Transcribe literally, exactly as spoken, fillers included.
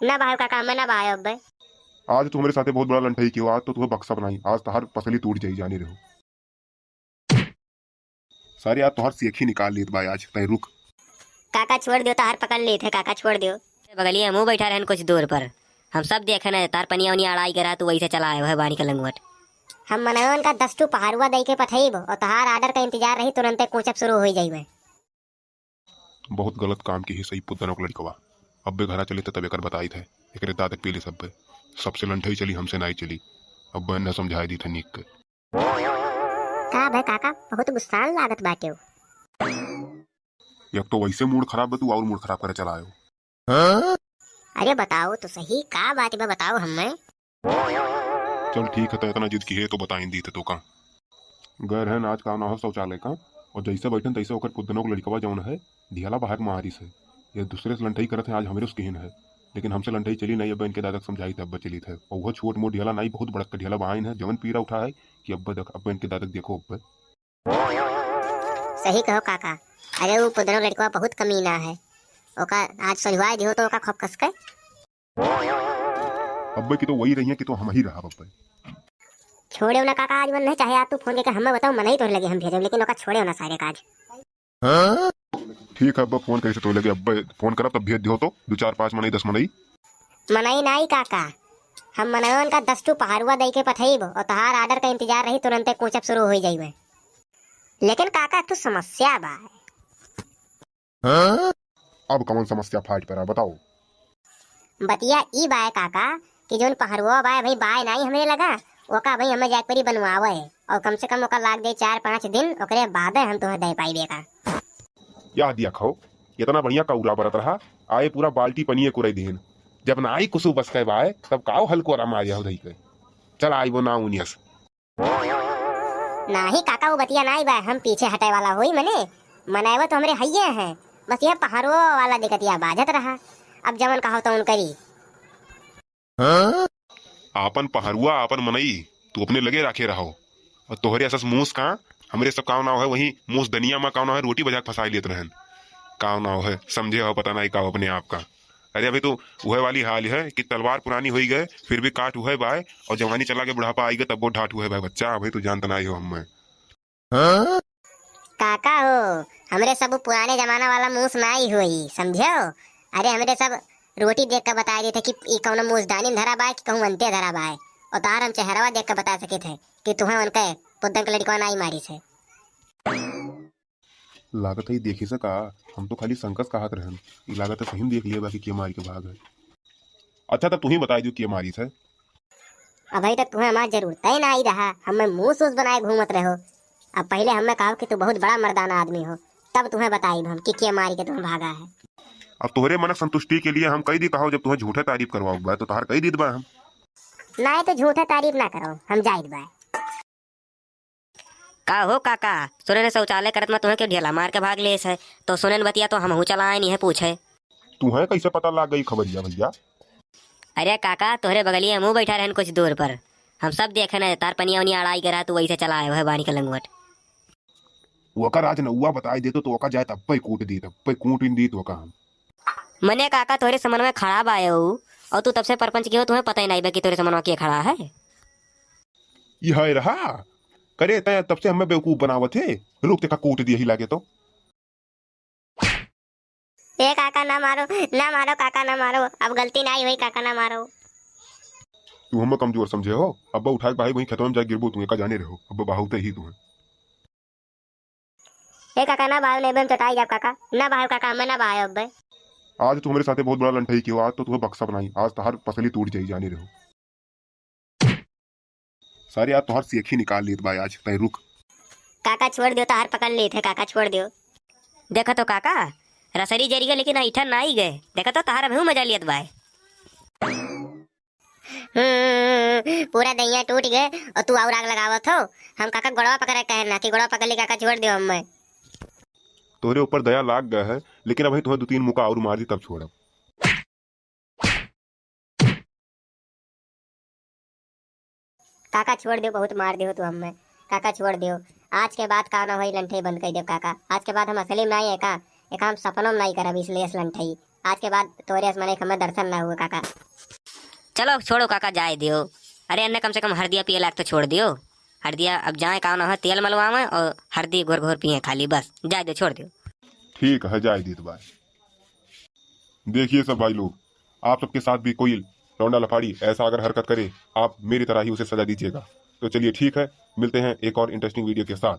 ना बहायो काका, हमें ना बहायो अब्बे। आज तू हमरे साथे बहुत बड़ा लंठई किहो, आज तो तुहे बख्शब नाई, आज तहार पसली टूट जाई, जाने रहो। सारे आज तोहार सेखी निकाल लेत बा आज, तै रुक। काका छोड़ दियो, तहार पकड़ लेत है, काका छोड़ दियो। बगलिया हमहू बैठा रहन कुछ दूर पर, हम सब देखे न, तार पनिया उनिया अड़ाई के रहा, तू वैसे चला आयो है बानी के लंगवट। हम मनवन का दस ठू पहाड़ुआ दई के पठइब और तहार order का इंतजार रही, तुरंते कोचब शुरू हो जाइबे। बहुत गलत काम किहे सही पुदनोक लड़कवा। अब्बे घरा चलित है तब एकर बताइत है, एकरे दादक पीले सब। सबसे लंठई चली, हमसे नाई चली। अब्बे न समझाए दीत है नीक के। का बे काका, बहुत गुस्सान लागत बाटे हो। एक तो वैसे मूड खराब बा, तू और मूड खराब करे चला आयो। अरे बताओ तो सही, का बात बा, बताओ हमें। चल ठीक है, तो इतना जिद किहे तो बताइन दीत है तो का। गए रहन आज का ना हो शौचालय का, और जैसे बैठन तैसे ओकर पुदनोक लड़कवा जौन है, ढियाला बाहर मारिस है। ये दूसरे से लंठई करत है, आज हमरे उसके हिन है, लेकिन हमसे लंठई चली नाई। अब इनके दादक समझाइत है, अब चलित है। और वो छोट मोट ढियाला नाई, बहुत बड़क ढियाला बहाइन है, जवन पीरा उठा है कि अब देख, अब इनके दादक देखो अब। सही कहो काका। अरे वो पुदनोक लड़कवा बहुत कमीना है, ओका आज समझवाए दिहो तो ओका खूब कस के। अब्बे की तो वही रही है कि तो हम ही रहा अब्बे। छोड़े ना काका, आज मन नहीं चाहे आप तू फोन करके हमें बताओ, मन ही तोहरे लगे हम भेजब, लेकिन ओका छोड़े ना सारे काज। ठीक है अब्बे, फोन कैसे तो लगे अब्बे, फोन करब तब भेज दिहो तो दो चार पाँच मनई, दस मनई। मनई नाई काका, हम मनवन का दस ठू पहाड़ुआ दई के पठइब और तहार order का इंतजार रही, तुरंते कोचब शुरू हो जाइबे। लेकिन काका एक ठो समस्या बा। अब कौन समस्या फाट पड़ा, बताओ। बतिया ई बाय काका कि जौन पहरुआ बाय भाई, बाय नाई हमरे लगा, ओका भाई हमें जाके परी बनवावे, और कम से कम ओका लाग दे चार पाँच दिन, ओकरे बादे हम तुहे दे पाइबे का। या दिया खाओ, इतना बढ़िया कौरा बरत रहा, आए पूरा बाल्टी पनिये कुरई देहन। जब नाई कुसु बस के बाय, तब काओ हल्को आराम आ जाओ धई के। चल आई वो ना उनियस। नाही काका, वो बतिया नाही बा, हम पीछे हटे वाला होई मने, मनैवा तो हमरे हइये हैं, बस यह पहरुआ वाला दिक्कतिया बाझत रहा। अब जवन कहो तवन करी। आपन पहरुआ, आपन मनई, तू अपने लगे राखे रहो। और तोहरे असस मूस का, हमरे सब काव नाव है, वही मूस दनिया मा काव नाव है, रोटी बजा के फंसाई लेत रहन। काव नाव है, समझे हो, पता नाही काव अपने आप का। अरे अभी तो वह वाली हाल है कि तलवार पुरानी होई गए, फिर भी काट उहे बाय, और जवानी चला के बुढ़ापा आई गए, तब वो ढाट उहे बाय बच्चा, अभी तो जानत नाही हो हमें। काका हो, हमरे सब पुराने जमाना वाला मूस नाही होई, समझे हो? अरे हमरे सब रोटी देख के बताए देते कि ई कौनो मूसदानी में धरा बाय कि कहूँ अंते धरा बाय, और तार हम चेहरवा देख के बता सके थे कि तुम्हें उनके पुद्दन के लड़कवा नाही मारी थे। लागत है, ई देखी से का, हम तो खाली संकस कहत रहन। ई लागत है, सही में देख लिया बा कि के मारी के भाग है। अच्छा, तब तू ही बताई दियो, के मारी है। अबही तक तुम्हें हमार जरूरत ही ना आई रहा, हमें मूस ऊस बनाए घूमत रहो। अब पहले हमें कहो कि तू बहुत बड़ा मर्दाना आदमी हो, तब तुम्हें बताई हम कि के मारी के तुम्हें भागा है। अब तोहरे मनक संतुष्टि के लिए हम कई दी कहो, जब तुम्हें झूठे तारीफ करवाओ बा, तो तोहार कई दीत बा हम। नहीं तो झूठे तारीफ ना करो, हम जाइत बा। का हो काका, सुनेन शौचालय करत मा तुहें केउ ढेला मार के भाग लेस है, तो सुनेन बतिया तो हमहू चला आए नहीं है पूछे। तुहें कैसे पता लाग गई खबरिया भैया? अरे काका, तोहरे बगलिया हमहू बैठा रहन कुछ दूर पर, हम सब देखे न, तार पनिया उनिया अड़ाई के रहा, तू वैसे चला आयो है बानी के लंगवट। ओकर आज नौआ बताई देतो, तो ओका जाए तब्बे कूट दी, तब्बे कूट इन दी तो ओका हम। मने काका, तोहरे समनवा खड़ा बा ऊ, और तू तब से परपंच की हो, तुहें पता ही नहीं बा कि तोहरे समनवा के खड़ा है। ई है रहा। करे तै तब से हमें बेवकूफ बनावत है। रुक, तेका कूट दिया ही लागे तो। ए काका, ना मारो, ना मारो काका, ना मारो, अब गलती नहीं हुई काका, ना मारो। तू हमें कमजोर समझे हो? अब उठा के भाई वहीं खेतवा में जाके गिरबो, तू एका जाने रहो, अब बाहुते ही तू है। ए काका, ना बायो, नहीं बे, हम चटाई जाब काका। ना बायो काका, हमें ना बायो अब बे। आज तू हमरे साथे बहुत बड़ा लंठई किहो, आज तो तुहे बख्शब नाही, आज तहार पसली टूट जाई, जाने रहो। सारे आज तोहार सेखी निकाल लेत बा आज, तै रुक। काका छोड़ दियो, तहार पकड़ लेत है, काका छोड़ दियो। देखा तो काका, रसरी जरी गए लेकिन ऐठन ना आई गए। देखा तो तहार अभी मजा लियत बाय। हम्म, पूरा दहिया टूट गए और तू और आग लगावत हो। हम काका गोड़वा पकड़े कहे ना कि गोड़वा पकड़ ली काका, छोड़ दियो हमें। तोहरे ऊपर दया लाग गया है, लेकिन अभी तुम्हें दो तीन मुका और मार दी तब छोड़ब। काका छोड़ दियो, बहुत मार दियो तू हमें। काका छोड़ दियो, आज के बाद का ना होई लंठई बंद कर दियो काका। आज के बाद हम असली में नहीं है का, एक हम सपनों में नहीं करब इसलिए इस लंठई। आज के बाद तोरे असमने का मैं दर्शन ना हुए काका। चलो छोड़ो काका, जाए दियो। अरे अन्ने कम से कम हरदिया पिए लायक तो छोड़ दियो। हरदिया अब जाए का ना हो, तेल मलवावे और हरदी घोर घोर पिए खाली, बस जाए दियो, छोड़ दियो। ठीक है, जाए दीत बाय। देखिए सब भाई लोग, आप सबके साथ भी कोई लौंडा लफाड़ी ऐसा अगर हरकत करे, आप मेरी तरह ही उसे सजा दीजिएगा। तो चलिए ठीक है, मिलते हैं एक और इंटरेस्टिंग वीडियो के साथ।